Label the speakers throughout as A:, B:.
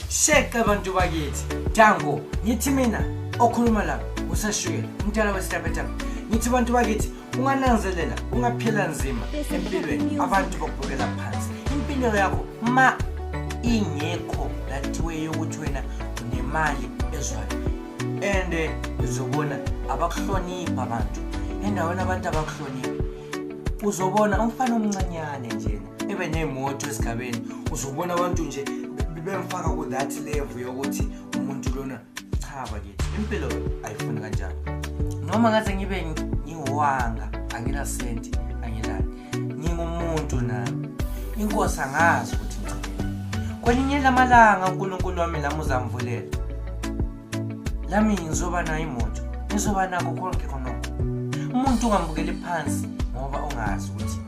A: Sheqa bantu bakithi. Dango, ngithi mina okhuluma la usashukela, umdala wesitaphetaphe. Ngithi bantu bakithi ungananzelela, ungaphila nzima empilweni, abantu bakubukela phansi. Impilo yakho ma ingekho that way yokuthi wena unemali ezwayo. And uzobona abakuhloniphi abantu. Endaweni abantu abakuhloniphi. Uzobona umfana omncanyane njena ebe nemoto esigabeni, uzobona abantu nje bemfaka ku that level yokuthi umuntu lona cha bakithi impilo ayifuni kanjalo. Noma ngaze ngibe ngiwanga, angina senti, angilani, ngingumuntu nami. Inkosi angazi ukuthi ngicela kwelinye lamalanga uNkulunkulu wami lami uzamvulela, lami ngizoba nayo imoto, ngizoba nako konke khonokho. Umuntu ungambukeli phansi ngoba ungazi ukuthi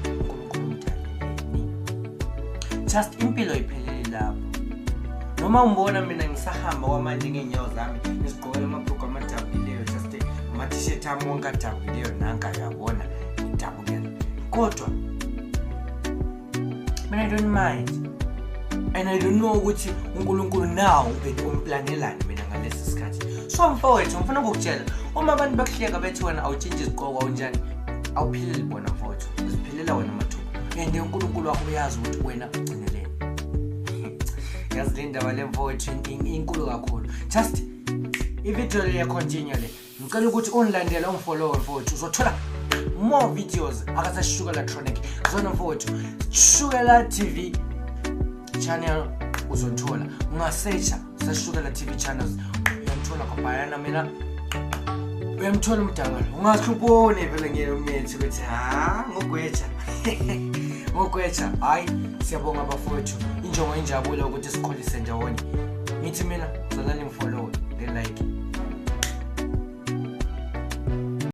A: uNkulunkulu umdaleleni. Just impilo iphelele lapho. Noma ungibona mina ngisahamba kwamanje ngey'nyawo zami, ngizigqokela amabhrugu amadabukileyo, just ama-t-shirt ami wonke adabukileyo, nanka uyabona ngidabukela, kodwa mina I don't mind and I don't know ukuthi uNkulunkulu nawo umplanelani mina ngalesi sikhathi. So mfowethu, ngifuna ukukutshela, uma abantu bakuhleka bethi wena awutshintshe izigqoko, awunjani, awuphileli bona mfowethu, uziphilela wena mathupha, and uNkulunkulu wakho uyazi ukuthi wena ugcineleni. Yazi le ndaba le mfowethu inkulu kakhulu. Just ivideo le continue le, ngicela ukuthi ungilandele, ungifollowe mfowethu, uzothola more videos akasashukela tronic zona mfowethu. Shukela TV channel uzothola, ungasearcha sashukela TV channels uyamthola kwabhayana, mina uyamthola umdala. Ungahluboni vele ngeyomethi ukuthi ha ngogweja ngogweja. Hayi, siyabonga bafowethu, injongo injabulo ukuthi sikholise ndawonye. Ngithi mina zalani ngifollow.